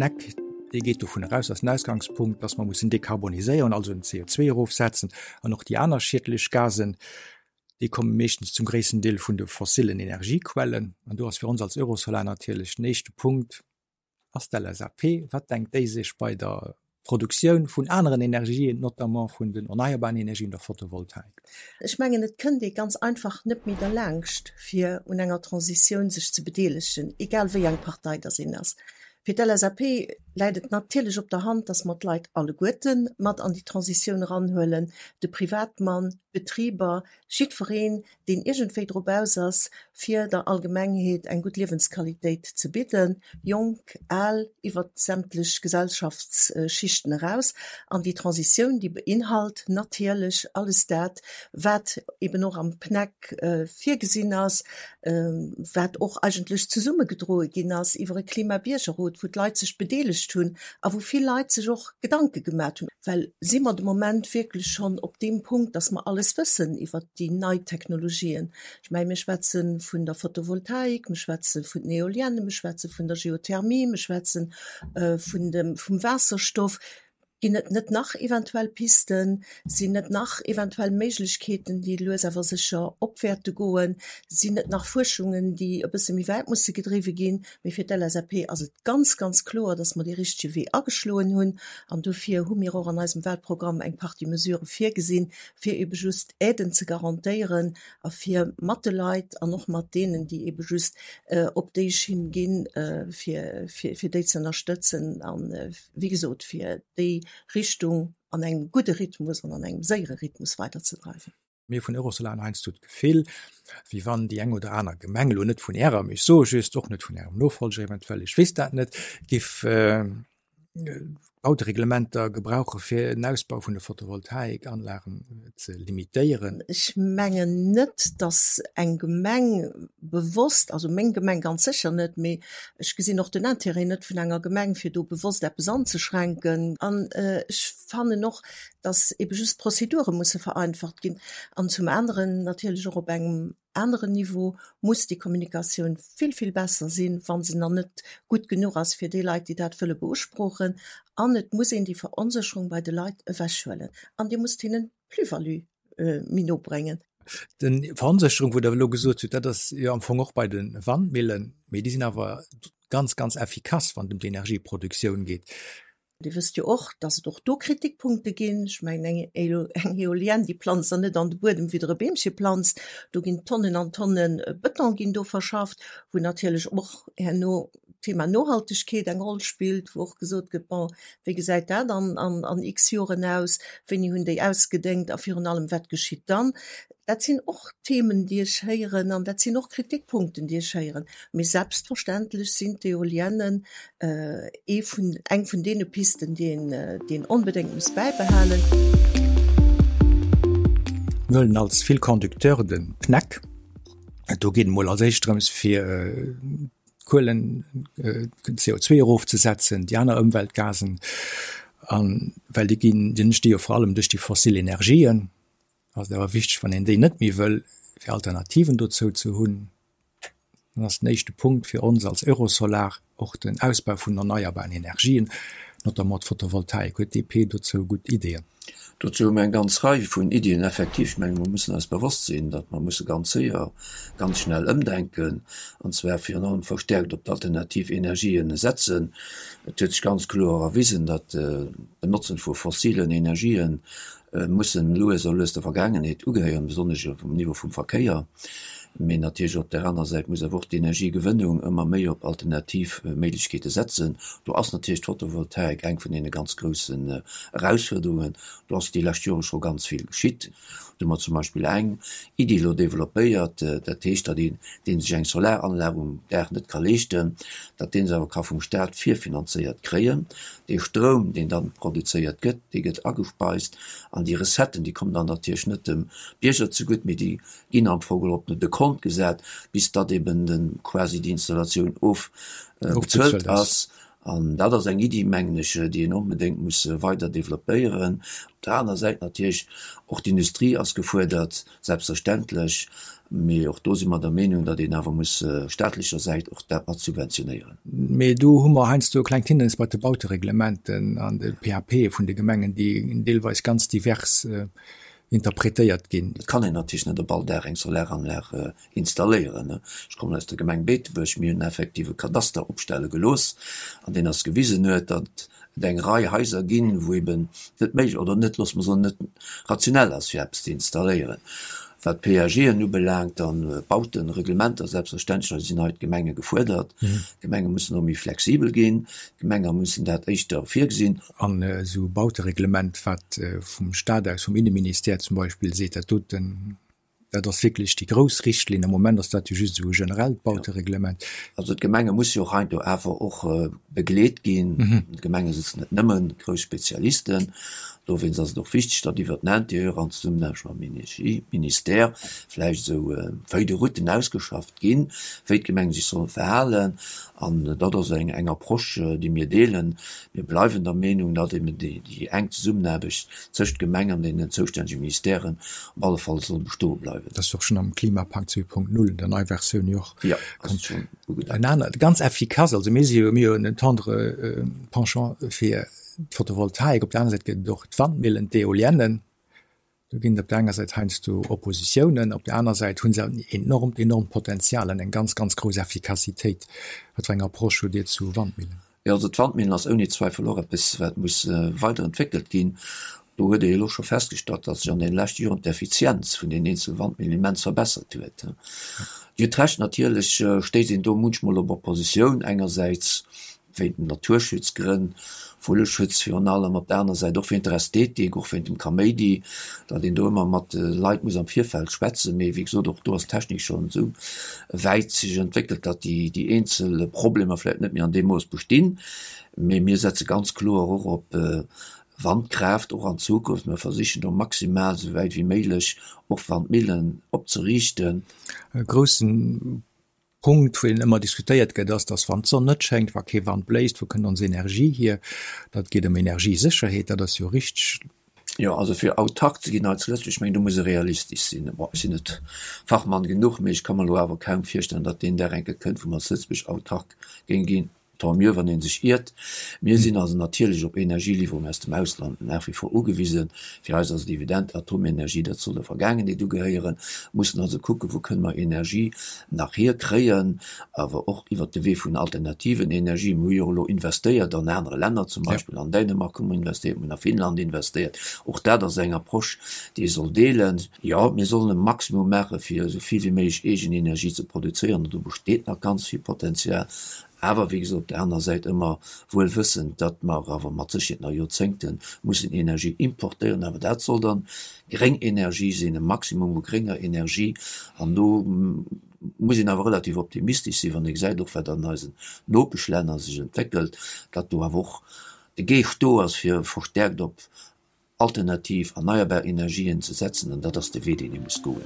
PNEC, dee geet dovun eraus, ass den Ausgangspunkt, dass mer mussen dekarboniséieren, also den CO2 erofsetzen an och déi aner schiedlech Gasen. Déi komme meeschtens zum gréissten Deel vun de fossilen Energiequellen. An do ass fir ons als Eurosolar natierlech den éischte Punkt, Ass d'LSAP, wat denkt déi sech bei der Produktioun vun aneren Energien, notamment vun den erneierbaren Energien, der Photovoltaik? Ech mengen, et kënnt ee ganz einfach net méi derlaangscht, fir un enger Transitioun sech ze bedeelegen, egal wéi eng Partei dass een ass. Fir d'LSAP läit et natierlech op der Hand, dass mer d'Leit alleguerte mat an déi Transitioun eranhuelen, de Privatmann, d'Betriber, jiddwereen, deen iergendwéi drop aus ass, fir der Allgemengheet eng gutt Liewensqualitéit ze bidden, jonk, al, iwwert sämtlech Gesellschaftsschichten eraus. An déi Transitioun, déi beinhalt natierlech alles dat, wat eben och am PNEC virgesinn ass, wat och eigentlech zesummegedroe ginn ass iwwer e Klimabiergerrot, wou d'Leit sech bedeelegt hunn a wou vill Leit sech och Gedanke gemat hunn. Well si mer de Moment wierklech schonn op deem Punkt, dass mer alles wëssen iwwert déi nei Technologien? Ech mengen, mir schwätze vun der Photovoltaik, mir schwätze vun den Eoliennë, mir schwätze vun der Geothermie, mir schwätze vun dem, vum Waasserstoff. Ginn et net nach eventuell Pisten? Sinn net nach eventuell Méiglechkeeten, déi lues awer sécher op wäerte goen? Sinn et nach Fuerschungen, déi e bësse méi wäit musse gedriwwe ginn? Mee fir d'LSAP ass et ganz, ganz kloer, dass mer dee richtege Wee ageschloen hunn. An dofir hu mir och an eisem Wahlprogramm eng Partie Mesurë virgesinn, fir ebe just Aiden ze garantéieren a fir mat de Leit an och mat deenen, déi ebe just op déi Schinn ginn, fir, fir déi ze ënnerstëtzen. wéi gesot, fir déi Richtung an engem gudde Rhythmus an an engem séiere Rhythmus weiderzedreiwen. Mir vun Eurosolar hunn heiansdo d'Gefill, wéi wann déi eng oder aner Gemeng, elo net vun Ärer, mee ech soe just, och net vun Ärem Nofolger eventuell, ech weess dat net, géif Bautereglementer gebrauche fir en Ausbau vun de Photovoltaikanlagen ze limitéieren. Ech mengen net, datt eng Gemeng bewosst, also meng Gemeng ganz sécher net, mee ech gesinn och den Intérêt net vun enger Gemeng, fir do bewosst eppes anzeschränken. An ech fannen och, datt ebe just d'Prozedure musse vereinfacht ginn. An zum aneren natierlech och op engem aneren Niveau muss déi Kommunikatioun vill, vill besser sinn, wa se nach net gutt genuch ass fir déi Leit, déi dat wëlle beusprochen. An et muss een déi Veronsécherung bei de Leit ewechhuelen an Dir musst hinnen d'Plus-value méi no bréngen. Den Veronsécherung, wou Der elo gesot hutt, dat ass jo am Fong och bei de Wandmillen, mee déi sinn awer ganz, ganz effikass, wann et ëm d'Energieproduktioun geet. Dir wësst jo och, dass et och do Kritikpunkte ginn. Ech mengen, eng eng Eolienne, déi planzt Der net an de Buedem, wéi Der e Beemche planzt. Do ginn Tonnen an Tonne Bëton ginn do verschafft, wou natierlech och herno d'Thema Nohaltegkeet eng Roll spillt, wou och gesot gëtt, bon, wéi gesäit dat an, an, an x Joren aus, wéini hunn déi ausgedéngt a virun allem, wat geschitt dann? Dat sinn och Themen, déi ech héieren an dat sinn och Kritikpunkten, déi ech héieren. Mee selbstverständlech sinn d'Eoliennen ee vun, eng vun deene Pisten, déi een, déi een onbedéngt muss bäibehalen. Mir huelen als Fil conducteur de PNEC. Do geet et emol als éischt drëms, fir d'Kuelen, den CO2 erofzesetzen, déi aner Ëmweltgasen, an well déi ginn, déi entsti jo vor allem duerch déi fossil Energien. Ass et awer wichteg, wann een déi net méi wëll, fir Alternativen dozou ze hunn. Dann ass den éischte Punkt fir ons als Eurosolar och den Ausbau vun erneierbaren Energien, notamment d'Photovoltaik. Huet DP dozou gutt Ideeën? Dozou hu mir eng ganz Rei vun Iddien. Effektiv, ech menge mer mussen eis bewosst sinn, datt mer musse ganz séier, ganz schnell ëmdenken, an zwar virun allem verstärkt op d'alternativ Energien setzen. Et huet sech ganz kloer erwisen, datt d'Benotzen vu fossilen Energien mussen lues a lues der Vergaangenheet ugehéieren, besonnesch um Niveau vum Verkéier. Mee natierlech op där anerer Säit muss awer och d'Energiegewënnung ëmmer méi op alternativ Méiglechkeete setzen. Do ass natierlech d'Photovoltaik eng vun deene ganz groussen Erausfuerderungen. Do ass déi lescht Jore scho ganz vill geschitt. Do hu mer zum Beispill eng Iddi elo developpéiert, dat heescht, datt een, dee sech eng Solaranlag um Daach net ka leeschten, datt dee se awer ka vum Staat virfinanzéiert kréien. Dee Stroum, deen dann produzéiert gëtt, dee gëtt agespeist an déi Recetten, déi kommen dann natierlech net dem Bierger zegutt, mee déi ginn am Fong op den Dekont gesat, bis datt eben de quasi déi Installatioun ofbezuelt ass. An dat ass eng Iddi, mengen ech, déi een onbedéngt muss weider developpéieren. Op der aner Säit natierlech och d'Industrie ass gefuerdert, selbstverständlech, mee och do si mer der Meenung, datt een awer muss staatlecher Säit och dat mat subventionéieren. Mee do hu mer heiansdo e klengt Hindernis bei de Bautereglementen an de PAPe vun de Gemengen, déi deelweis ganz divers interpretéiert ginn. Et kann een natierlech net op all Daach eng Solaranlag installéieren. Ech kommen aus der Gemeng Beetebuerg, mir hunn effektiv e Kadaster opstelle gelooss, an deen ass gewisen huet, datt et eng Rei Haiser ginn, wou eben net méiglech oder net, loosse mer soen, net rationell ass, fir eppes ze installéieren. Wat d'PAGen ubelaangt an d'Bauten, Reglementer, selbstverständlech sinn hei d'Gemenge gefuerdert. D'Gemenge mussen och méi flexibel ginn, d'Gemenger mussen dat éischter virgesinn. An esou Bautereglement, wat vum Stat aus, vum Inneministère zum Beispill seet, dat doten, dat ass wierklech déi grouss Richtlinn. Am Moment ass dat jo just esou e generellt Bautereglement. Also d'Gemenge musse jo och heiansdo awer och begleet ginn. An de Gemenge sëtzen net nëmme grouss Spezialisten. Dowéinst ass et och wichteg, datt iwwert den Interieur an Zesummenaarbecht mam Energieministère vläicht esou Feuilles de routen ausgeschafft ginn, wéi d'Gemenge sech solle verhalen. An dat ass eng Approche, déi mir deelen. Mir bleiwen der Meenung, datt eben déi enk Zesummenaarbecht tëscht Gemeng an deenen zoustännege Ministèren op alle Fall soll bestoe bleiwen. Dat ass och schonn am Klimapakt 2.0, der neier Versioun, jo och ganz en aner, ganz effikass. Also mir si jo, mir hunn en tendre Penchant fir d'Photovoltaik. Op der aner Säit gëtt et och d'Wandmillen, d'Eoliennen. Do ginn et op der enger Säit heiansdo Oppositiounen, op der aner Säit hu se en enormt, enormt Potenzial an eng ganz, ganz grouss Effikassitéit. Wat fir eng Approche hutt Dir zu Wandmillen? Jo, also d'Wandmillen ass ouni Zweifel och eppes, wat muss weiderentwéckelt ginn. Do huet ee jo elo scho festgestallt, datt sech an deene leschte Joren d'Effizienz vun den eenzele Wandmillen immens verbessert huet. Dir hutt Recht, natierlech stéisst een do munchmol op Oppositioun, engersäits wéint den Naturschutzgrënn, Vulleschutz virun allem, op der aner Säit och wéint der Ästhetik, och wéint dem Kaméidi, datt een do ëmmer mat de Leit muss am Virfeld schwätzen. Mee wéi gesot, och do ass d'Technik schonn esou wäit sech entwéckelt, datt déi déi eenzel Problemer vläicht net méi an deem Mooss bestinn. Mee mir setze ganz kloer och op Wandkraaft, och an Zukunft. Mir versichen do maximal, esou wäit wéi méiglech, och Wandmillen opzeriichten. E groussen Punkt, wou een ëmmer diskutéiert gëtt, ass, dass wann d'Sonn net schéngt, wa kee Wand bléist, wou kënnt ons Energie hier? Dat geet ëm Energiesécherheet, dat ass jo richteg. Jo, also fir autark ze ginn hei zu Lëtzebuerg, ech mengen, do muss ee realistesch sinn. Bon, ech sinn net Fachmann genuch, mee ech ka mer elo awer kaum virstellen, datt deen Dag eng Kéier kënnt, wou mer zu Lëtzebuerg autark géinge ginn. Tant mieux, wann ee sech iert. Mir sinn also natierlech op Energieliwwerungen aus dem Ausland nach wie vor ugewisen. Fir eis ass et evident, Atomenergie, dat soll der Vergaangenheet ugehéieren. Mussen also kucken, wou kënne mer Energie nach hierkréien, awer och iwwert de Wee vun alternativen Energien. Mir hu jo elo investéiert an anere Länner, zum Beispill an Dänemark hu mer investéiert, mir hunn a Finnland investéiert. Och dat ass eng Approche, déi ee soll deelen. Jo, mir sollen e Maximum maachen, fir esou vill wéi méiglech eegen Energie ze produzéieren, an do besteet nach ganz vill Potenzial. Awer, wéi gesot, op där aner Säit ëmmer wuel wëssend, datt mer awer mat Sécherheet nach Joerzéngte mussen Energie importéieren. Awer dat soll dann gréng Energie sinn, e Maximum u grénger Energie. An do muss een awer relativ optimistesch sinn, wann ee gesäit och, wat an eisen Nopeschlänner sech entwéckelt, datt do awer och de Geescht do ass, fir verstärkt op alternativ erneierbar Energien ze setzen, an dat ass de Wee, deen ee muss goen.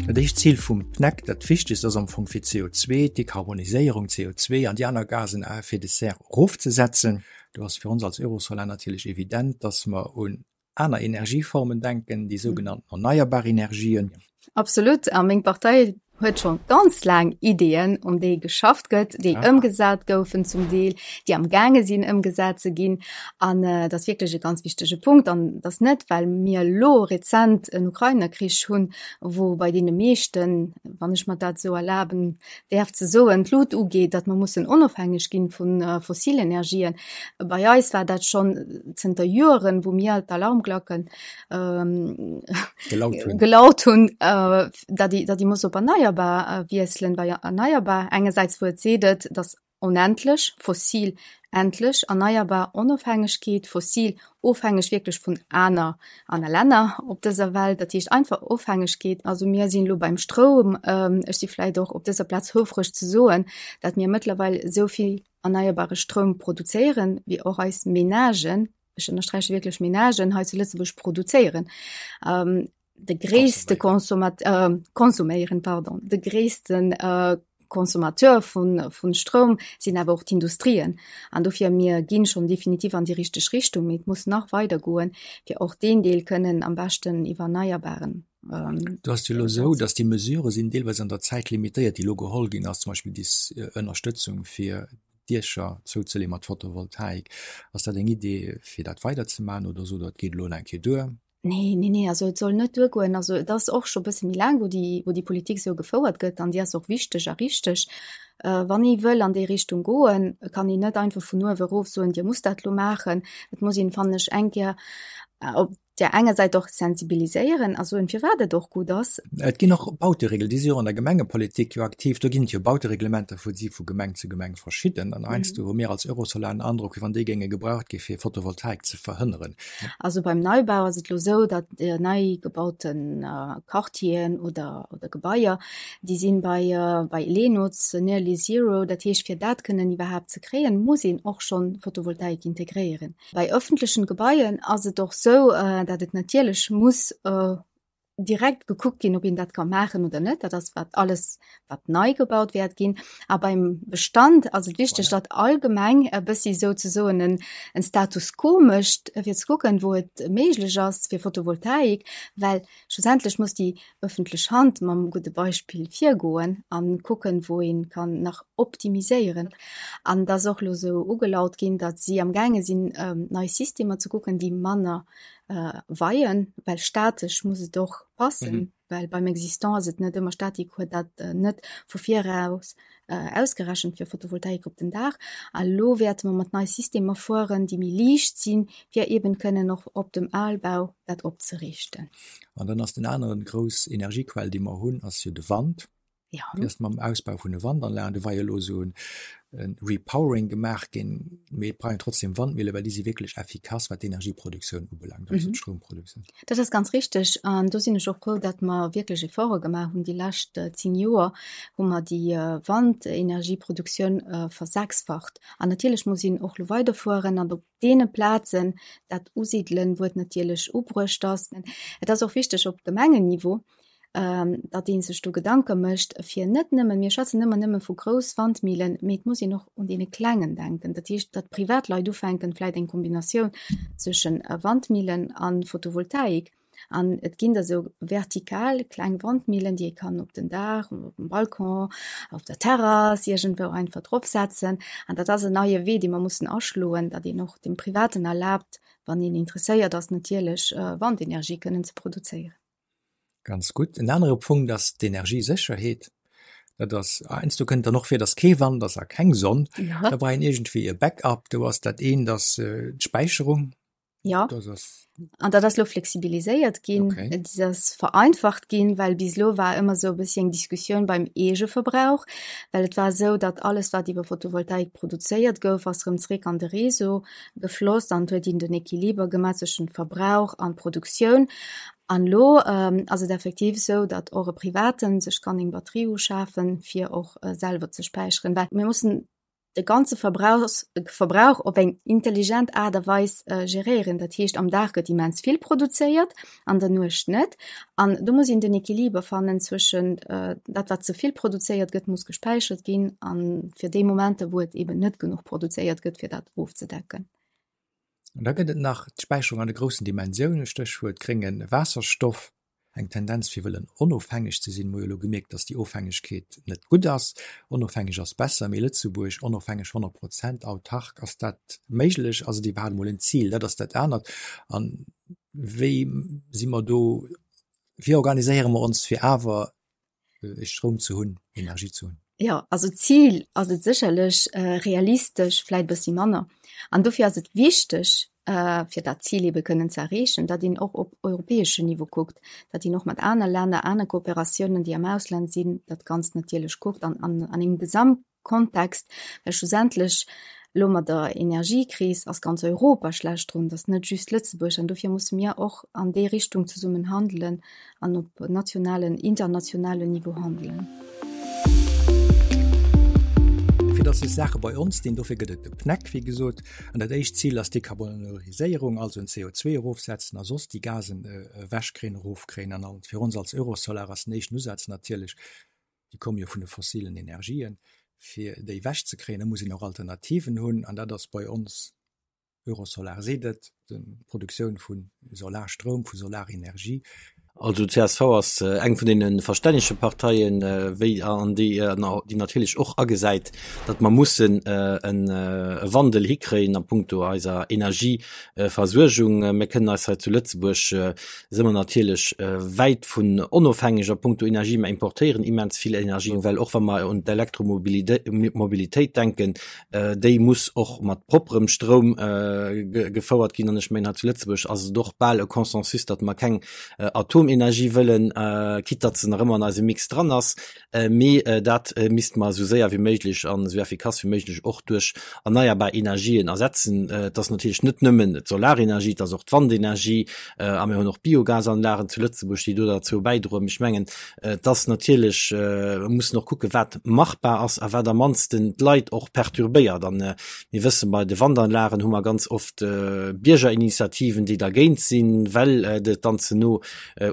Dat éischt Zil vum PNEC, dat wichtegst ass am Fong fir d'CO2, d'Dekarboniséierung, CO2 an déi aner Gasen à effet de serre erofzesetzen. Do ass fir ons als Eurosolar natierlech evident, dass mer un aner Energieformen denken, déi sougenannten erneierbar Energien. Absolut. A meng Partei huet scho ganz laang Ideeën, un déi geschafft gëtt, déi ëmgesat goufen zum Deel, déi am gaange sinn ëmgesat ze ginn. An dat ass wierklech e ganz wichtege Punkt. An et ass net, well mir elo rezent en Ukraine-Krich hunn, wou bei deene meeschten, wann ech mer dat esou erlaben däerf ze soen, d'Lut ugeet, datt mer mussen onofhängeg ginn vu fossilen Energien. Bei eis war dat schonn zënter Joeren, wou mir d'Alarmglacken gelaut hunn, datt ee datt ee muss op erneierbar wiesselen, well erneierbar engersäits wou et seet et, datt onendlech, fossil endlech, erneierbar Onofhängegkeet, fossil ofhängeg wierklech vun aner aner Länner op dëser Welt, dat heescht einfach Ofhängegkeet. Also mir sinn elo beim Stroum, ech si vläicht och op dëser Plaz houfreg ze soen, datt mir mëttlerweil esou vill erneierbare Stroum produzéieren, wéi och eis Menagen, ech ënnersträiche wierklech Menagen, hei zu Lëtzebuerg produzéieren. De gréisste Consommat-, konsuméieren, pardon, de gréissten. Consommateur vun Stroum sinn awer och d'Industrien. An dofir, mir ginn schonn definitiv an déi richteg Richtung, mee et muss nach weider goen, fir och deen Deel kënnen am beschten iwwer Erneierbaren. Do ass et jo elo esou, datt déi Mesurë sinn deelweis an der Zäit limitéiert, déi elo geholl ginn ass, zum Beispill déi Ënnerstëtzung fir Diecher zouzeleeë mat Photovoltaik. Ass dat eng Idee, fir dat weiderzemaachen oder sot Der, et geet elo eng Kéier duer? Nee, nee, nee, also et soll net duergoen. Also et ass och scho bësse méi laang, wou déi, wou déi Politik esou gefouert gëtt an déi ass och wichteg a richteg. Wann ee wëll an déi Richtung goen, kann een net einfach vun uewe erof soen, Dir musst dat elo maachen. Et muss een, fannen ech, eng Kéier op där enger Säit och sensibiliséieren a soen, firwat et och gutt ass. Et ginn och Bauteregel, déi si jo an der Gemengepolitik jo aktiv. Do ginn et jo Bautereglementer, vu si vu Gemeng zu Gemeng verschidden. An heiansdo hu mir als Eurosolar den Androck, wéi wann déi géinge gebraucht gi fir Photovoltaik ze verhënneren. Also beim Neibau ass et elo esou, datt nei gebaute Quartieren oder oder Gebaier, déi sinn bei bei Lenoz nearly zero. Dat heescht, fir dat kënnen iwwerhaapt ze kréien, muss een och schonn Photovoltaik integréieren. Bei ëffentlechen Gebaien ass et och esou, datt et natierlech muss direkt gekuckt ginn, ob een dat ka maachen oder net. Dat ass wat alles, wat nei gebaut wäert ginn. A beim Bestand ass et wichteg, datt all Gemeng e bëssi souzesoen en, en Status quo mécht, fir ze kucken, wou et méiglech ass fir Photovoltaik, well schlussendlech muss déi ëffentlech Hand mam gudde Beispill virgoen a kucken, wou ee kann nach optimiséieren. An et ass och elo esou ugelaut ginn, datt si amgaange sinn, nei Systemer ze kucken, déi manner weien, well statesch muss et och passen, mhm. well beim Existant ass et net ëmmer Statik huet dat äh, net vu viraus äh, ausgerechent fir Photovoltaik op den Daach. A lo wäerte mer mat nei Systemer fueren, déi méi liicht sinn, fir eben kënnen och op dem Aalbau dat opzeriichten. An dann ass den aneren grouss Energiequell, déi mer hunn, ass jo de Wand. Ja. Wéi ass et mam Ausbau vun de Wandanlagen? Do war jo elo esou e Repowering gemaach ginn, mee et brauch een trotzdem Wandmille, well déi si wierklech effikass, wat d'Energieproduktioun ubelaangt, also d'Stroumproduktioun. Dat ass ganz richteg an do sinn ech och frou, datt mer wierklech Efforte gemaach hunn. Déi lescht 10 Joer hu mer déi Wandenergieproduktioun versechsfacht. An natierlech muss een och elo weiderfueren an op deene Plazen dat usidelen, wou et natierlech ubruecht ass. Et ass och wichteg op Gemengenniveau, datt ee sech do Gedanke mécht, fir net nëmmen, mir schwätzen ëmmer nëmme vu grouss Wandmillen, mee et muss een och un deene klengen denken. Dat heescht, datt Privatleit ufänken, vläicht eng Kombinatioun zwëschen Wandmillen a Photovoltaik. An et ginn da sou vertikal kleng Wandmillen, déi ee kann op den Daach, op dem Balcon, op der Terrass iergendwou einfach dropsetzen. An dat ass en neie Wee, dee mer mussen aschloen, datt een och dem Privaten erlaabt, wann een interesséiert ass natierlech, Wandenergie kënnen ze produzéieren. Ganz gutt. En anere Punkt ass d'Energiesécherheet. Dat ass heiansdo kënnt dann och vir, datt kee Wand ass a keng Sonn. Ja. Da brauch een iergendwéi e Backup. Do ass dat eent ass d'Späicherung. Ja. Dat ass. An dat ass elo flexibiliséiert ginn. Okay. Et ass vereinfacht ginn, well bis elo war ëmmer esou e bëssi eng Diskussioun beim Eegeverbrauch, well et war esou, datt alles, wat iwwer Photovoltaik produzéiert gouf, ass erëm zréck an de Réseau gefloss an et huet een den Equiliber gemaach zwëschen Verbrauch an Produktioun. An elo ass et effektiv esou, datt och e Privaten sech kann eng Batterie uschafen, fir och selwer ze späicheren, well mir mussen de ganze Verbrauchs Verbrauch op eng intelligent Aart a Weis geréieren. Dat heescht, am Dag gëtt immens vill produzéiert, an der Nuecht net. An do muss een den Equiliber fannen zwëschen dat, wat ze vill produzéiert gëtt, muss gespäichert ginn, a fir déi Momenter, wou et eben net genuch produzéiert gëtt, fir dat ofzedecken. An da gëtt et nach d'Späicherung an de groussen Dimensiounen, Stéchwuert grénge Waasserstoff. Eng Tendenz fir wëllen onofhängeg ze sinn. Mer hu jo elo gemierkt, datt déi Ofhängegkeet net gutt ass. Onofhängeg ass besser, mee Lëtzebuerg onofhängeg 100 Prozent, autark, ass dat méiglech? Ass et iwwerhaapt emol en Zil? Dat ass dat anert. An wéi si mer do, wéi organiséiere mer ons fir awer Stroum ze hunn, Energie ze hunn? Jo, also Zil ass et sécherlech, realistesch vläit e bëssi manner. An dofir ass et wichteg, fir dat Zil ebe kënnen ze erreechen, datt een och op europäeschem Niveau kuckt, datt een och mat aner Länner, aner Kooperatiounen, déi am Ausland sinn, dat Ganzt natierlech kuckt an an engem Gesamt Kontext, well schlussendlech elo mat der Energiekris ass ganz Europa schlecht drun, et ass net just Lëtzebuerg an dofir musse mir och an déi Richtung zesummen handelen an op nationalen, internationalen Niveau handelen. Fir datt sech Saache bei ons dinn, dofir gëtt et de PNEC, wéi gesot. An dat éischt Zil ass d'Dekarbonariséierung, also den CO2 erofsetzen a soss déi Gasen ewechkréien, erofkréien. An fir ons als Eurosolar ass den éischten Usaz natierlech. Déi komme jo vun de fossilen Energien. Fir déi ewechzekréien, da muss een och Alternativen hunn an dat ass bei ons Eurosolar seet et, d'Produktioun vu Solarstroum, vu Solarenergie. Also csv ass eng vun deene verstännege Parteien, wéi an déi déi natierlech och agesäit, datt mer mussen e Wandel hikréien a puncto eiser Energieversuergung. Mir kënnen eis hei zu Lëtzebuerg, si mer natierlech wäit vun onofhängeg a puncto Energie, mer importéieren immens vill Energie, well och wa mer un d'Elektromobilitéit denken, Déi muss och mat propperem Stroum gefouert ginn. An ech mengen, hei zu Lëtzebuerg ass et och bal e Consensus, datt mer keng Atomenergie wëllen, quitte datt se nach ëmmer an eisem Mix dran ass. Mee dat misste mer esou séier wéi méiglech an esou effikass wéi méiglech och duerch erneierbar Energien ersetzen. Et ass natierlech net nëmmen d'Solarenergie, et ass och d'Wandenergie a mir hunn och Biogasanlagen zu Lëtzebuerg, déi do derzou bäidroen. Mee ech mengen, Et ass natierlech, mer mussen och kucken, wat machbar ass a wat am mannsten d'Leit och perturbéiert. An mir wëssen, bei de Wandanlagen hu mer ganz oft Biergerinitiativen, déi dergéint sinn, well et dann ze no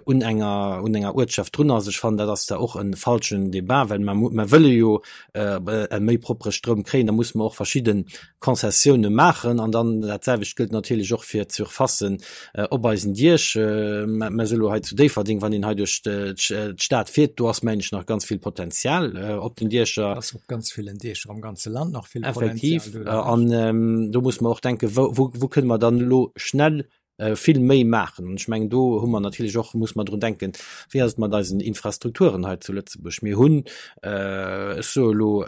un enger, un enger Uertschaft drun ass. Ech fannen, dat ass da och e falschen Débat, well mer, mer wëlle jo e méi proppere Stroum kréien. Da musse mer och verschidde Konzessioune maachen. An dann dat selwecht gëllt natierlech och fir d'Surfacen op eisen Diech. Mä sou elo hei zu Déifferdeng, wann een hei duerch d'Stad fiert, do ass mengen ech nach ganz vill Potenzial op den Diecher. Ass op ganz villen Diecher am ganze Land nach vill Potenzial. Effektiv. An do muss mer och denken, wou, wou kënne mer dann elo schnell vill méi maachen. An ech mengen, do hu mer natierlech och, muss mer drun denken, wéi ass et mat eisen Infrastrukturen hei zu Lëtzebuerg? Mir hunn, ech soe elo,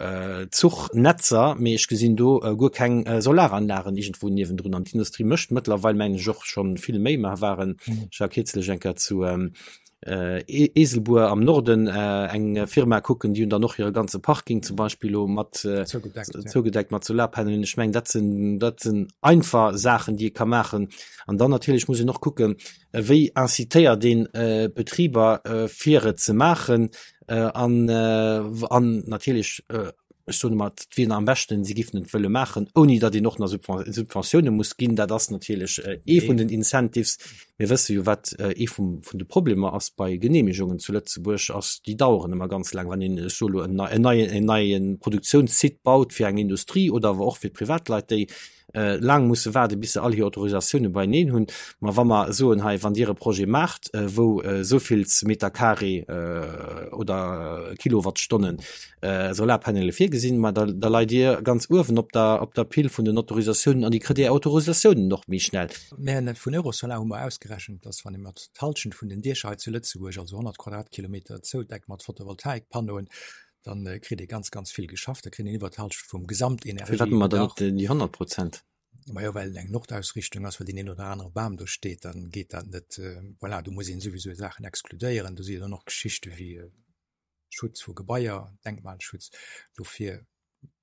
Zuchnetzer, mee ech gesinn do guer keng Solaranlagen iergendwou niewendrun. An d'Industrie mécht mëttlerweil, mengen ech, och scho vill méi. Mer waren, ech war kierzlech eng Kéier zu Eeselbuer am Norden eng Firma kucken, déi hunn dann och hire ganze Parking zum Beispill elo mat zougedeckt mat Solarpanelen. Ech mengen, dat sinn, dat sinn einfach Saachen, déi ee ka maachen. An dann natierlech muss een och kucken, wéi incitéiert een d'Betriber, fir et ze maachen an, an natierlech, Ech soen ëmmer, et wier am beschten, si giffen et wëlle maachen, ouni datt een och nach Subventioune muss ginn. Dat ass natierlech ee vun den Incentives. Mir wësse jo, wat ee vum, vun de Problemer ass bei Genehmegungen zu Lëtzebuerg, ass, déi daueren ëmmer ganz laang. Wann een, ech soe lo, en neien, en neie Produktiounssite baut fir eng Industrie oder awer och fir d'Privatleit, déi laang musse waarde bis se all hir Autorisatioune beieneen hunn. Ma wa mer soen, hei wann Dir e Projet maacht, wou esou vill Meter carré oder Kilowattstonnen Solarpanele virgesinn, ma da da leit Dir ganz uewen op der op der Pil vun den Autorisatiounen an Dir kritt Är Autorisatiounen och méi schnell. Mä vun Eurosolar hu mer ausgerechent, dass wann ee mat d'Hallschent vun den Diecher hei zu Lëtzebuerg, also 100 Quadratkilometer, zoudeckt mat Photovoltaikpannoen, dann kritt ee ganz, ganz vill geschafft, da kritt een iwwer d'Halschent vum Firwat hu mer dann net déi 100 Prozent? Majo, well et eng Nordausrichtung ass, well deen een oder anere Bam do steet, dann geet dat net. Voilà, do muss een souwisou Saachen exkludéieren. Do si jo dann och Geschichte wéi Schutz vu Gebaier, Denkmalschutz. Dofir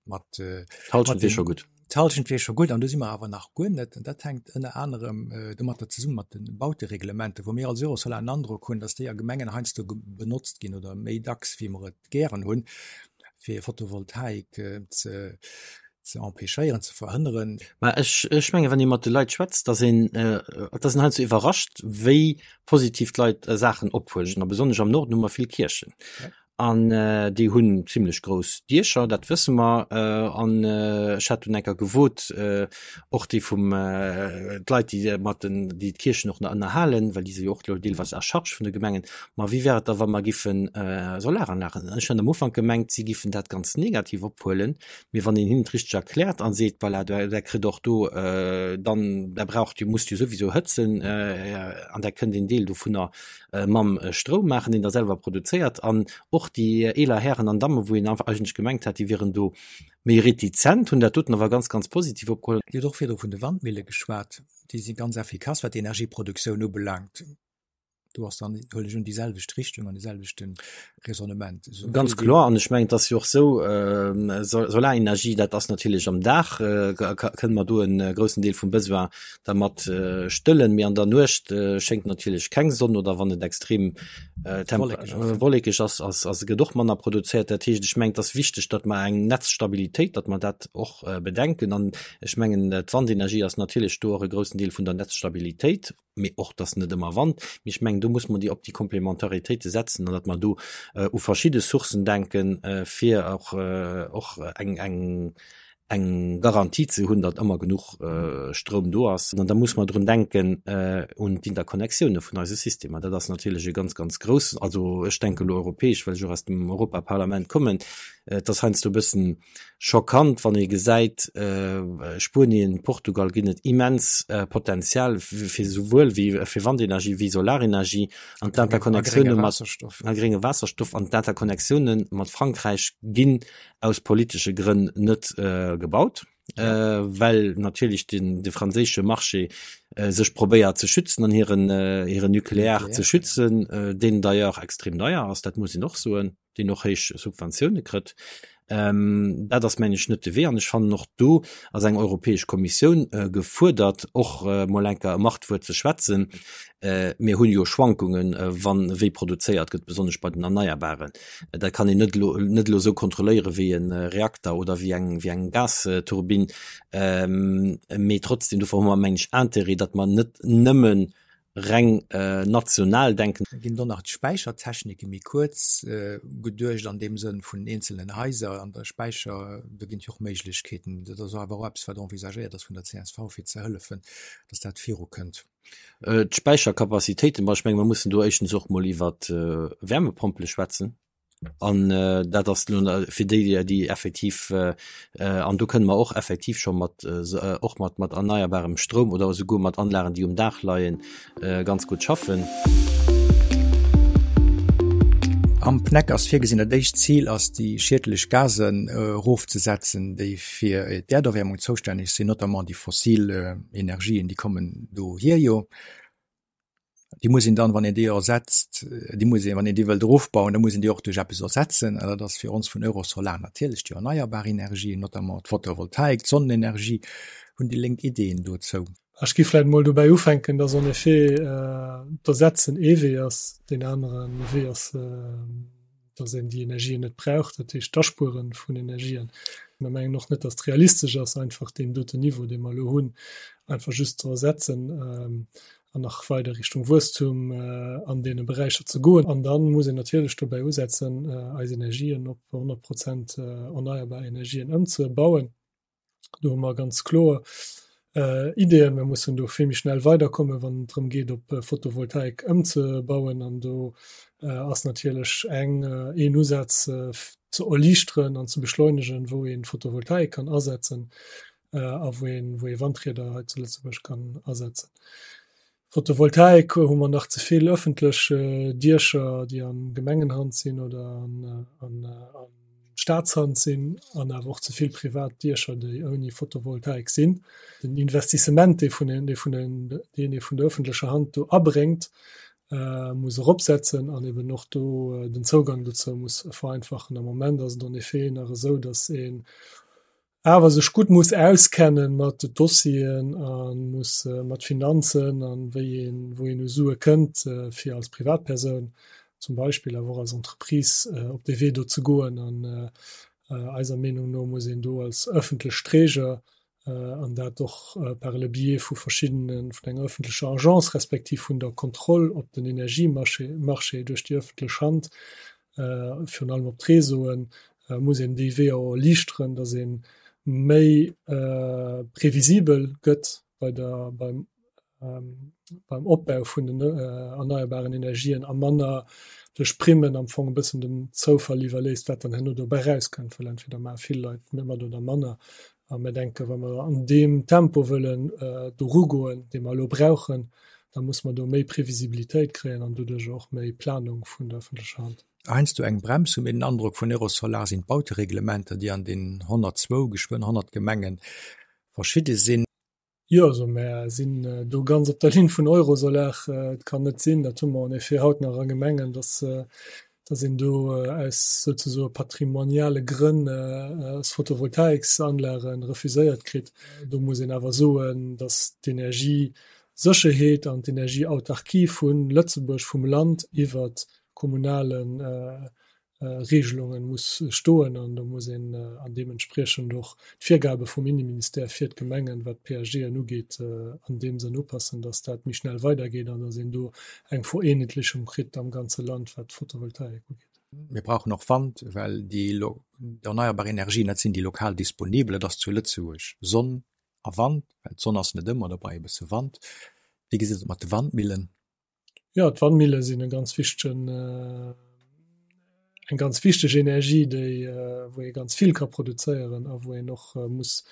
mat D'Halschent wier scho gutt. D'Halschent wier scho gutt an do si mer awer nach guer net. An dat hänkt ënner anerem domatter zesummen, mat de Bautereglementen, wou mir als Eurosolar en Androck hunn, datt déi a Gemengen heiansdo benotzt ginn oder méi dacks wéi mer et gären hunn, fir Photovoltaik ze ze empêchéieren, ze verhënneren. Mä ech, ech mengen, wann ee mat de Leit schwätzt, datt een, et ass een heiansdo iwwerrascht, wéi positiv d'Leit Saachen ophuelen. A besonnesch am Norden hu mer vill Kierchen. An déi hunn zimlech grouss Diecher, dat wësse mer. An ech hat dunn eng Kéier gewot, och déi vum, d'Leit, déi mat den, déi d'Kierchen och nach ënnerhalen, well déi si jo och elo deelweis à charge vun de Gemengen, Ma wéi wär et da, wa mer giffe Solaranlagen? Ech hat am Ufank gemengt, si giffen dat ganz negativ ophuelen. Mee wann een hinnen et richteg erkläert a seet, voilà, der kritt och do dann, der braucht jo, musst jo souwisou hëtzen an der kënnt een Deel dovunner mam Stroum maachen, deen der selwer produzéiert. An och déi eeler Hären an Dammen, wou een eigentlech gemengt hat, déi wieren do méi retizent, hunn dat doten awer ganz, ganz positiv opgeholl. Dir hutt och virdru vun de Wandmille geschwat. Déi si ganz effikass, wat d'Energieproduktioun ubelaangt. Do ass dann, huelen ech un, déi selwecht Richtung an dee selwechte Raisonnement. Ganz kloer. An ech mengen, et ass jo och esou, Solarenergie, dat ass natierlech am Dag, kënne mer do e groussen Deel vum Besoin dermat stëllen, mee an der Nuecht schéngt natierlech keng Sonn oder wann et extrem wollekeg ass, ass ass gëtt och manner produzéiert. Dat heescht, ech mengen, et ass wichteg, datt mer eng Netzstabilitéit, datt mer dat och bedenken. An ech mengen, d'Wandenergie ass natierlech do och e groussen Deel vun der Netzstabilitéit, mee och, datt net ëmmer Wand. Mee ech mengen. do muss mer déi op déi Komplementaritéite setzen an datt mer do u verschidde Sourcen denken, fir och och eng eng eng Garantie ze hunn, datt ëmmer genuch Stroum do ass. An da muss mer drun denken un d'Interconnectioune vun eise Systemer. Dat ass natierlech e ganz, ganz groussen, also ech denke elo europäesch, well ech och aus dem Europaparlament kommen, et ass heiansdo e bëssen schockant, wann ee gesäit, Spuenien, Portugal ginn et immens Potenzial fir esouwuel wéi fir Wandenergie wéi Solarenergie an d'Interconnectioune mat a grénge Waasserstoff an d'Interconnectioune mat Frankräich ginn aus politesche Grënn net gebaut, well natierlech den de franséische Marché sech probéiert ze schützen an hiren hiren Nuclear ze schützen, deen d'ailleurs extrem deier ass, dat muss een och soen, deen och héich Subventioune kritt. Dat ass mengen ech net de Wee an ech fannen och do ass eng Europäesch Kommissioun gefuerdert och mol enker e Machtwuert ze schwätzen. Mir hunn jo Schwankungen, wann wéi produzéiert gëtt, besonnesch bei den Erneierbaren. Dat kann een net elo net elo esou kontrolléiere wéi e Reakter oder wéi eng wéi eng Gasturbinn. Mee trotzdem, dofir hu mer, meng ech, Intérêt, datt mer net nëmme reng national denken. Da ginn do nach d'Späichertechnike méi kuerz geduecht an deem Sënn vun eenzelnen Haiser an der Späicher, do ginn et jo och Méiglechkeeten. Dat ass awer och eppes, wat envisagéiert ass vun der csv, fir ze hëllefen, datt dat virukënnt. D'Späichercapacitéiten, bon, ech menge mer mussen do éischtens och mol iwwer Wärmepompele schwätzen. An dat ass elo fir déi, déi effektiv, an do kënne mer och effektiv scho mat och mat mat erneierbarem Stroum oder esouguer mat Anlagen, déi um Daach leien, ganz gutt schaffen. Am PNEC ass virgesinn, dat éischt Zil ass, déi schiedlech Gasen erofzesetzen, déi fir d'Äerderwäermung zoustänneg sinn, notamment déi fossil Energien, déi kommen dohier jo. Déi muss een dann, wann een déi ersetzt, déi muss een, wann een déi wëllt erofbauen, da muss een déi och duerch eppes ersetzen. An dat ass fir ons vun Eurosolar natierlech déi erneierbar Energien, notamment d'Photovoltaik, d'Sonnenenergie. Hunn déi Lénk Ideeën dozou? Ech géif vläicht emol dobäi ufänken, dass en effet d'Ersetzen ee Wee ass, deen anere Wee ass, dass een déi Energien net brauch, dat heescht d'Aspuere vun Energien. Mir mengen och net, dass et realistesch ass, einfach deen doten Niveau, dee mer elo hunn, einfach just ze ersetzen an nach weider Richtung Wuesstum an deene Beräicher ze goen. An da muss een natierlech dobäi usetzen, eis Energien op 100 Prozent erneierbar Energien ëmzebauen. Do hu mer ganz kloer Ideeën. Mir mussen do vill méi schnell weiderkommen, wann et drëm geet, op Photovoltaik ëmzebauen. An do ass natierlech eng, een Usaz ze erliichteren an ze beschleunegen, wou ee Photovoltaik kann asetzen a wou een, wou ee Wandrieder hei zu Lëtzebuerg kann asetzen. Photovoltaik hu mer nach ze vill ëffentlech Diecher, déi a Gemengenhand sinn oder an Staatshand sinn, an awer och ze vill privat Diecher, déi ouni Photovoltaik sinn. Den Investissement, dee vun dee vun deen ee vun der ëffentlecher Hand do abréngt, muss eropsetzen an eben och do den Zougang dozou muss vereinfachen. Am Moment ass et en effet nach esou, datt een awer sech gutt muss auskennen mat Dossieren a muss mat Finanzen an wéi een, wou een u Sue kënnt, fir als Privatpersoun zum Beispill, awer och als Entreprise op dee Wee do ze goen. An eiser Meenung no muss een do als ëffentlech Träger, an dat och par le biais vu verschiddenen, vun enger ëffentlecher Agence respektiv vun der Kontroll op den Energiemarché Marché duerch déi ëffentlech Hand, virun allem op d'Réseauen, muss een déi Weeër och erliichteren, datt ee méi previsibel gëtt bei der, beim, beim Opbau vun den erneierbaren Energien a manner duerch Primmen am Fong e bëssen dem Zoufall iwwerléisst, wat dann herno dobäi erauskënnt, well entweder maache vill Leit mat oder manner. A mir denken, wa mer an deem Tempo wëllen do erugoen, dee mer elo brauchen, da muss mer do méi Previsibilitéit kréien an doduerch och méi Planung vun der öffentlecher Hand. Heiansdo eng Brems, hu mir den Androck vun Eurosolar, sinn d'Bautereglementer, déi an den 102, geschwënn 100 Gemenge verschidde sinn. Jo, also mär sinn do ganz op der Linn vun Eurosolar. Et kann net sinn, dat hu mer en effet haut nach a Gemengen, dass, dass een do aus souzesoe patrimoniale Grënn Photovoltaiksanlage refuséiert kritt. Do muss een awer soen, dass d'Energiesécherheet an d'Energieautarkie vu Lëtzebuerg, vum Land iwwert kommunale. Regelungen muss stoen an do muss een an deementspriechend och d'Virgabe vum Inneministère fir d'Gemengen, wat d'PAGen ugeet, an deem Sënn upassen, dass dat méi schnell weidergeet an dass een do eng Vereenheetlichung kritt am ganze Land, wat d'Photovoltaik ugeet. Mir brauchen och Wand, well déi erneierbar Energien, dat sinn déi lokal disponibel. Dat ass zu Lëtzebuerg Sonn a Wand, well d'Sonn ass net ëmmer dobei, e bësse Wand. Wéi gesäit et mat de Wandmillen? Jo, d'Wandmille sinn e ganz wichtegen, eng ganz wichteg Energie, déi, wou ee ganz vill ka produzéieren a wou een och muss,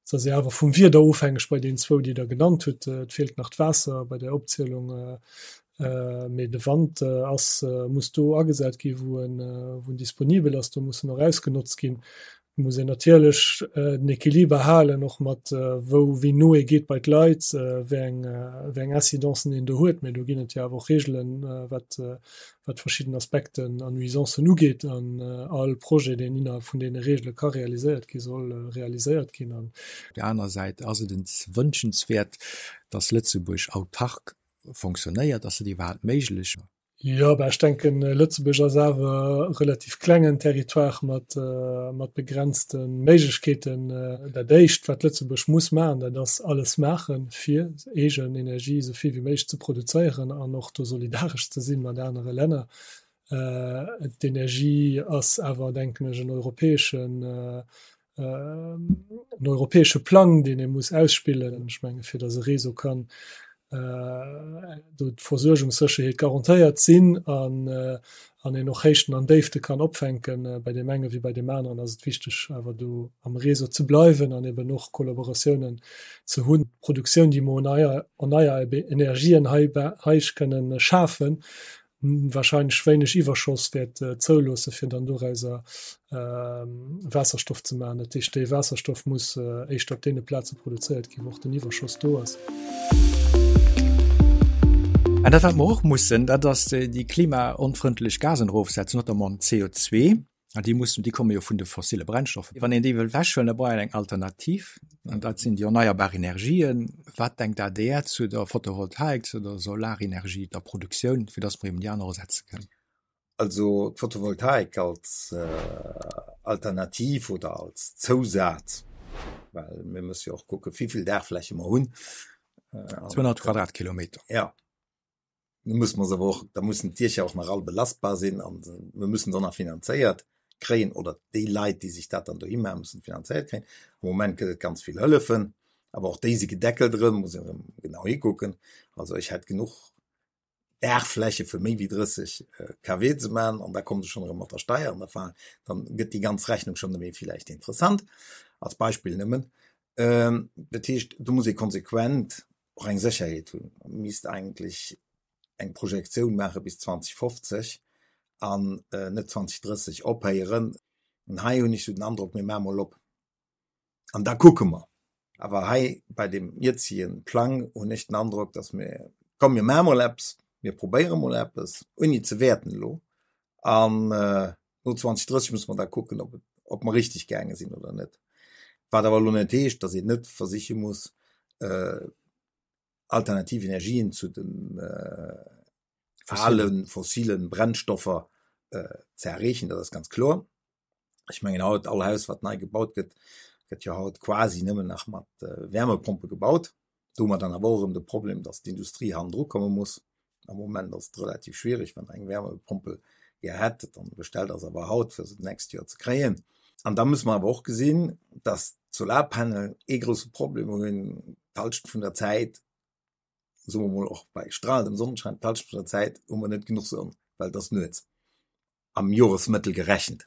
et ass jo awer vum Wieder ofhängeg bei deenen zwou, déi Der genannt hutt. Et feelt nach d'Waasser bei där Opzielung, mee de Wand ass, muss do agesat gi wou en, wou en disponibel ass. Do muss en och ausgenotzt ginn. Et muss een natierlech den Equiliber halen, och mat wou wéi no ee geet bei d'Leit, wéi eng wéi eng Incidencen een do huet. Mee do ginn et jo awer och Reegelen, wat wat verschidden Aspekten an Nuisancen ugeet. An all Projet, deen innerhalb vun deene Reegele ka realiséiert ginn, soll realiséiert ginn. An. Op der aner Säit ass et wënschenswäert, datt Lëtzebuerg autark fonctionnéiert. Ass dat iwwerhaapt méiglech? Jo, bah ech denken, Lëtzebuerg ass awer e relativ klengen Territoire mat, mat begrenzte Méiglechkeeten. Dat Éischt, wat Lëtzebuerg muss maachen, dat ass alles maachen, fir eegen Energie esou vill wéi méiglech ze produzéieren an och do solidaresch ze sinn mat anere Länner. D'Energie ass awer, denken ech, en europäeschen, en europäesche Plang, deen ee muss ausspillen. Ech menge fir datt e Réseau kann do d'Versuergungssécherheet garantéiert sinn an an een och Héichten an Déifte kann opfänken. Bei deem enge wéi bei deem aneren ass et wichteg awer do am Réseau ze bleiwen an eben och Kollaboratiounen ze hunn. D'Produktioun, déi mer un erneierbar Energien hei hei kënnen schafen, wahrscheinlech wéineg Iwwerschoss wäert zouloosse fir dann dorauser Waasserstoff ze maachen. Dat heescht, dee Waasserstoff muss éischter op deene Plaze produzéiert ginn, wou och den Iwwerschoss do ass. An dat wat mer och mussen, dat ass déi klimaonfrëndlech Gasen erofsetzen, notamment CO2. An déi mussen, déi komme jo vun de fossile Brennstoffen. Wann een déi wëll ewechhuelen, da brauch een eng Alternativ, an dat sinn déi erneierbar Energien. Wat denkt adr zu der Photovoltaik, zu der Solarenergie, der Produktioun, fir datt mer eben déi aner ersetze kënnen? Also d'Photovoltaik als Alternativ oder als Zousaz, well mir musse jo och kucken, wéi vill Daachfläche mer hunn. 200 Quadratkilometer. Jo. Da musse mer se awer och, da mussen d'Diecher och nach all belastbar sinn an mir mussen se och nach finanzéiert kréien oder déi Leit, déi sech dat dann dohi maachen, mussen et finanzéiert kréien. Am Moment gëtt et ganz vill Hëllefen, awer och déi si gedeckelt erëm, muss een erëm genau hikucken. Also ech hätt genuch Daachfläche fir méi wéi 30 kW ze maachen an da komme se schonn erëm mat der Steier an da dann gëtt déi ganz Rechnung schonn erëm villäicht interessant, als Beispill nëmmen. Dat heescht, do muss ee konsequent och eng Sécherheet hunn. E misst eigentlech eng Projektioun maache bis 2050 an net 2030 ophéieren. An hei hunn ech esou den Androck, mir maache mol op an da kucke mer. Awer hei bei deem jëtzege Plang hunn ech den Androck, datt mir, komm mir maache mol eppes, mir probéiere mol eppes, ouni et ze wäerten elo, an no 2030 musse mer da kucken, ob, ob mer richteg gaange sinn oder net. Wat awer elo net heescht, datt een net versiche muss, alternativ Energien zu den ale fossile Brennstoffer ze erreechen, dat ass ganz kloer. Ech mengen haut, all Haus, wat nei gebaut gëtt, gëtt jo haut quasi nëmmen nach mat Wärmepompe gebaut. Do hu mer dann awer och erëm de Problem, dass d'Industrie hannendru komme muss. Am Moment ass et relativ schwierig, wann Der eng Wärmepompel gär hätt, dann bestellt Der se awer haut, fir se d'nächst Joer ze kréien. An da musse mer awer och gesinn, dass d'Solarpanelen ee grouse Problem hunn, D'Hallschent vun der Zäit, soe mer emol och bei strahlendem Sonnenschein, d'Hallschent vun der Zäit hu mer net genuch Sonn, well et ass nuets. am Joresmëttel gerechent.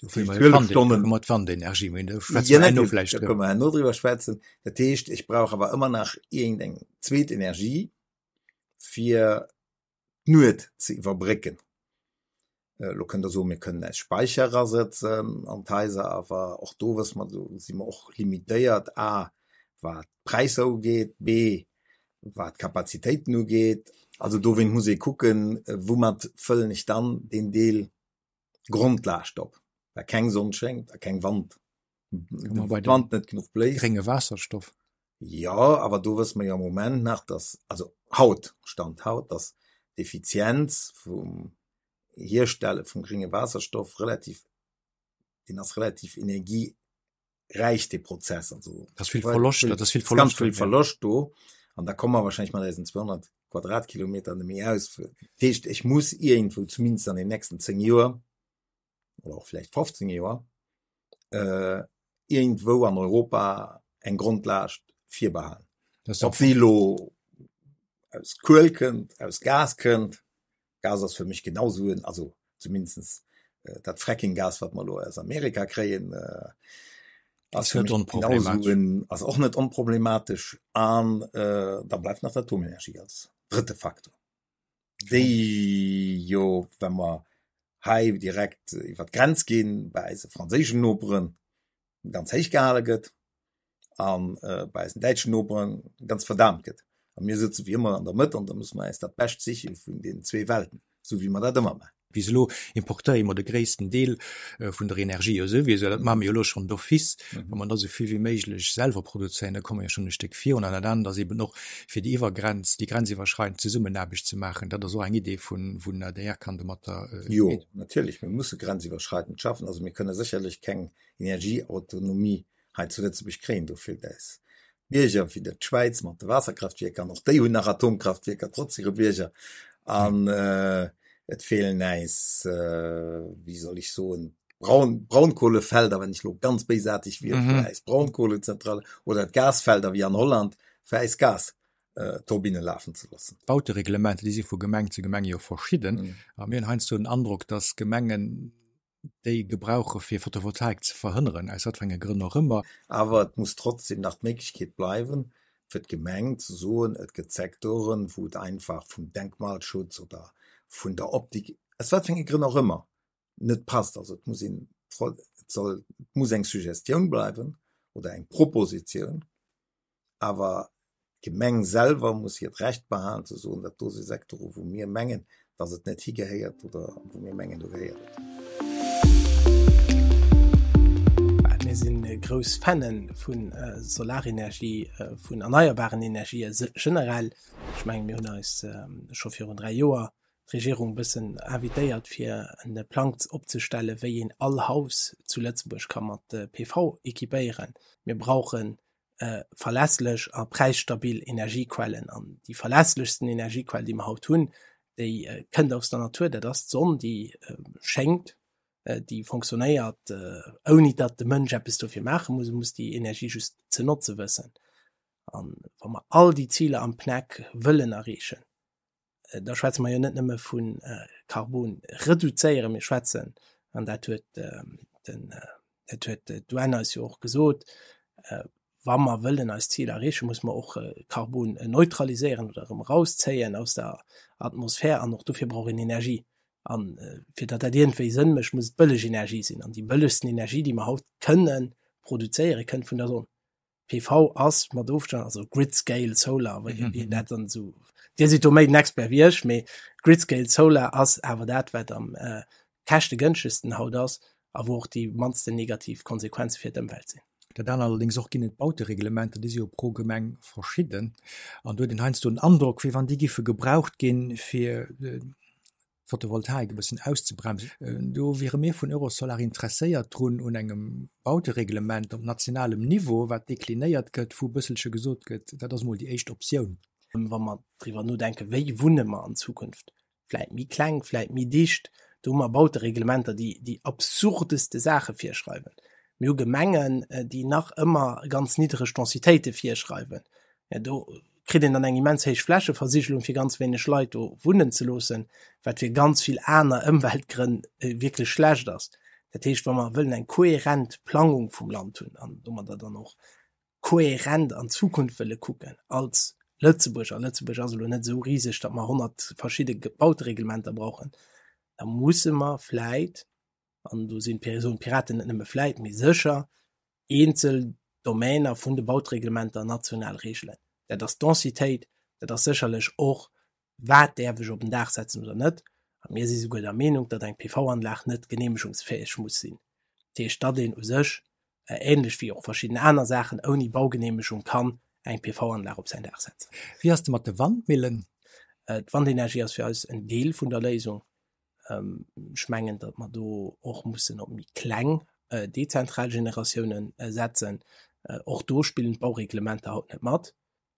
Mat Wandenergie kënne mer herno driwwer schwätzen. Dat heescht, ech brauch awer ëmmer nach iergendeng zweet Energie, fir d'Nuet ze iwwerbrécken. Elo kënnt Der soen, mir kënnen eis Speicher erasëtzen an d'Haiser, awer och do wësse mer, do si mer och limitéiert, a wat d'Präisser ugeet, b wat d'Kapazitéiten ugeet. Also dowéint muss ee kucken, woumat fëllen ech dann deen Deel Grondlaascht op, well keng Sonn schéngt a keng Wand, de Wand net genuch bléist. Grénge Waasserstoff. Jo, awer do wësse mer jo am Moment nach, dass, also haut, Stand haut, dass d'Effizienz vum. Hierstelle vum grénge Waasserstoff relativ, deen ass relativ energieräich, dee Prozess. Also Dat ass vill Verloscht, dat ass vill Verloscht, ganz vill Verloscht do. An da komme mer wahrscheinlech mat eisen 200 Quadratkilometer net méi aus. Dat heescht, ech muss iergendwou zumindest an den nächsten 10 Joer oder och vläicht 15 Joer äh, iergendwou an Europa eng Grondlaascht virbehalen. Ob se elo aus Kuel kënnt, aus Gas kënnt, Gas ass fir mech genau esou en, also zumindest äh, dat Fracking-Gas, wat mer elo aus Amerika kréien, äh, ass fir mech genau esou en, ass och net onproblematesch. An äh, da bleift nach d'Atomenergie als drëtte Faktor, déi jo, wa mer hei direkt iwwer d'Grenz ginn, bei eise franséischen Noperen ganz héich gehale gëtt an bei eisen däitschen Noperen ganz verdaamt gëtt. A mir sëtze wéi ëmmer an der Mëtt an da musse mer äis dat Bescht siche vun deenen zwee Welten, esou wéi mer dat ëmmer maachen. Bis elo importéiere mer de gréissten Deel vun der Energie jo souwisou. Dat maache mer jo elo schonn d'office. Wa mer da esou vill wéi méiglech selwer produzéieren, da komme mer jo schonn e Stéck virun. An dat anert ass eben och, fir déi Iwwergrenz, déi grenziwwerschreidend Zesummenaarbecht ze maachen. Dat ass och eng Idee vun, wou den adr kann domatter. Jo, natierlech, mir musse grenziwwerschreidend schaffen. Also mir kënne sécherlech keng Energieautonomie hei zu Lëtzebuerg kréien. Do feelt äis d'Bierger, wéi dat d'Schwäiz mat de Waasserkraftwierker, an och déi hunn nach Atomkraftwierker trotz hire Bierger. An et feelen äis, wéi soll ech soen, d'Braun, Braunkohlefelder, wann ech elo ganz béisaarteg wier, fir äis Braunkohlezentrale oder d'Gasfelder wéi an Holland, fir äis Gasturbinne lafen ze loossen. D'Bautereglementer, déi si vu Gemeng zu Gemeng jo verschidden. A mir hunn heiansdo den Androck, dass Gemengen déi gebrauche fir Photovoltaik ze verhënneren, aus wat fir enge Grënn och ëmmer. Awer et muss trotzdem nach d'Méiglechkeet bleiwen, fir d'Gemeng ze soen, et gëtt Secteuren, wou et einfach vum Denkmalschutz oder vun der Optik, aus wat fir enge Grënn och ëmmer, net passt. Also et muss een, et soll, et muss eng Suggestioun bleiwen oder eng Propositioun. Awer d'Gemeng selwer muss hiert Recht behalen ze soen, dat do si Secteuren, wou mir mengen, datt et net higehéiert oder wou mir mengen, do gehéiert et hin. Mir si grouss Fanne vu Solarenergie, vun erneierbaren Energië generell. Ech mengen, mir hunn eis scho virun 3 Joer d'Regierung e bëssen invitéiert, fir e Plang opzestellen, wéi een all Haus zu Lëtzebuerg ka mat PV équipéieren. Mir brauchen verlässlech a präisstabil Energiequellen. An déi verlässlechsten Energiequell, déi mer haut hunn, déi kënnt aus der Natur, dat ass d'Sonn, déi schéngt, déi fonctionnéiert, ouni datt de Mënsch eppes dofir maache muss. E muss déi Energie just ze notze wëssen. An wa mer all déi Ziler am PNEC wëllen erreechen, da schwätze mer jo net nëmme vu Karbon reduzéieren, mir schwätzen, an dat huet den, dat huet d'UN eis jo och gesot, wa mer wëllen eis Ziler erreechen, musse mer och Karbon neutraliséieren oder erëm erauszéien aus der Atmosphär an och dofir brauch een Energie. An fir datt dat iergendwéi Sënn mécht, muss et bëlleg Energie sinn. An déi bëllegsten Energie, déi mer haut kënnen produzéieren, kënnt vun der Sonn. PV ass mat Ofstand, also Grid Scale Solar, wéi mm -hmm. dat dann so. Dir sidd do méi den Expert wéi ech, mee Grid Scale Solar ass awer dat, wat am äh, käschtegënschtegsten haut ass a wou och déi mannsten negativ Konsequenze fir d'Ëmwelt sinn. Dat aner allerdéngs och ginn et Bautereglementer, déi si jo pro Gemeng verschidden. An do huet een heiansdo den Androck, wéi wann déi giffe gebraucht ginn, fir d'Photovoltaik e bëssen auszebremsen. Do wiere mir vun Eurosolar interesséiert drun un engem Bautereglement op nationalem Niveau, wat deklinéiert gëtt, wou e bësselche gesot gëtt, dat ass emol déi éischt Optioun. Wa mer driwwer nodenken, wéi wunne mer an Zukunft, vläit méi kleng, vläit méi dicht, do hu mer Bautereglementer, déi déi absurdeste Saache virschreiwen. Mir hu Gemengen, déi nach ëmmer ganz niddreg Densitéite virschreiwen. Ja, do kritt een dann eng immens héich Flächeversigelung fir ganz wéineg Leit do wunnen ze loossen, wat fir ganz vill aner Ëmweltgrënn wierklech schlecht ass. Dat heescht, wa mer wëllen eng kohärent Plangung vum Land hunn an domadder dann och kohärent an d'Zukunft wëlle kucken als Lëtzebuerg, a Lëtzebuerg ass elo net esou riseg, datt mer 100 verschidde Bautereglementer brauchen, da musse mer vläit, an do sinn d'Piraten d'Piraten net nëmme vläit, mee sécher, eenzel Domäner vun de Bautereglementer national regelen. Dat ass d'Densitéit, dat ass sécherlech och, wat däerf ech op en Daach setzen oder net. A mir si souguer der Meenung, datt eng PV-Anlag net genehmegungsfäeg muss sinn. Dat heescht, datt een u sech, ähnlech wéi och verschidden aner Saachen, ouni Baugenehmegung kann eng PV-Anlag op säin Daach setzen. Wéi ass et mat de Wandmillen? D'Wandenergie ass fir eis en Deel vun der Léisung. Ech mengen, datt mer do och mussen op méi kleng dezentral Generatiounen setzen. Och do spillen d'Baureglementer haut net mat.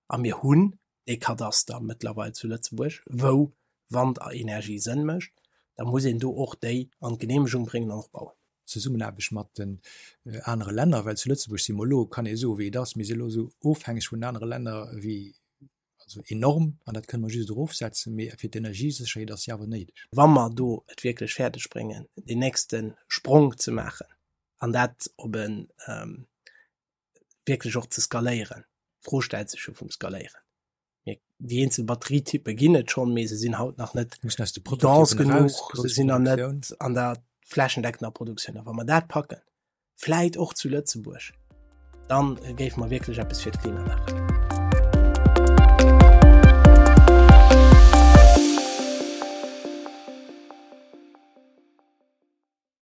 A mir hunn dee Kadaster mëttlerweil zu Lëtzebuerg, wou Wandenergie Sënn mécht. Da muss een do och déi an d'Geneemegung bréngen an och bauen. Zesummenaarbecht mat den anere Länner, well zu Lëtzebuerg si mer elo, kann ee soen, wéi et ass, mir si elo esou ofhängeg vun den anere Länner wéi, also enorm, an dat kënne mer just erofsetzen, mee fir d'Energiesécherheet ass se awer néideg. Wa mer do et wierklech fäerdeg bréngen, deen nächste Sprong ze maachen an dat op e wierklech och ze skaléieren, d'Fro stellt sech jo vum Skaléieren, Mir, déi eenzel Batterietyppe ginn et schonn, mee se sinn haut nach net Mussen aus de dense Prototypen eraus, genuch, se grouss sinn nach net Produktioun. an der flächendeckender Produktioun. A wa mer dat packen, vläit och zu Lëtzebuerg, dann géife mer wierklech eppes fir d'Klima maachen.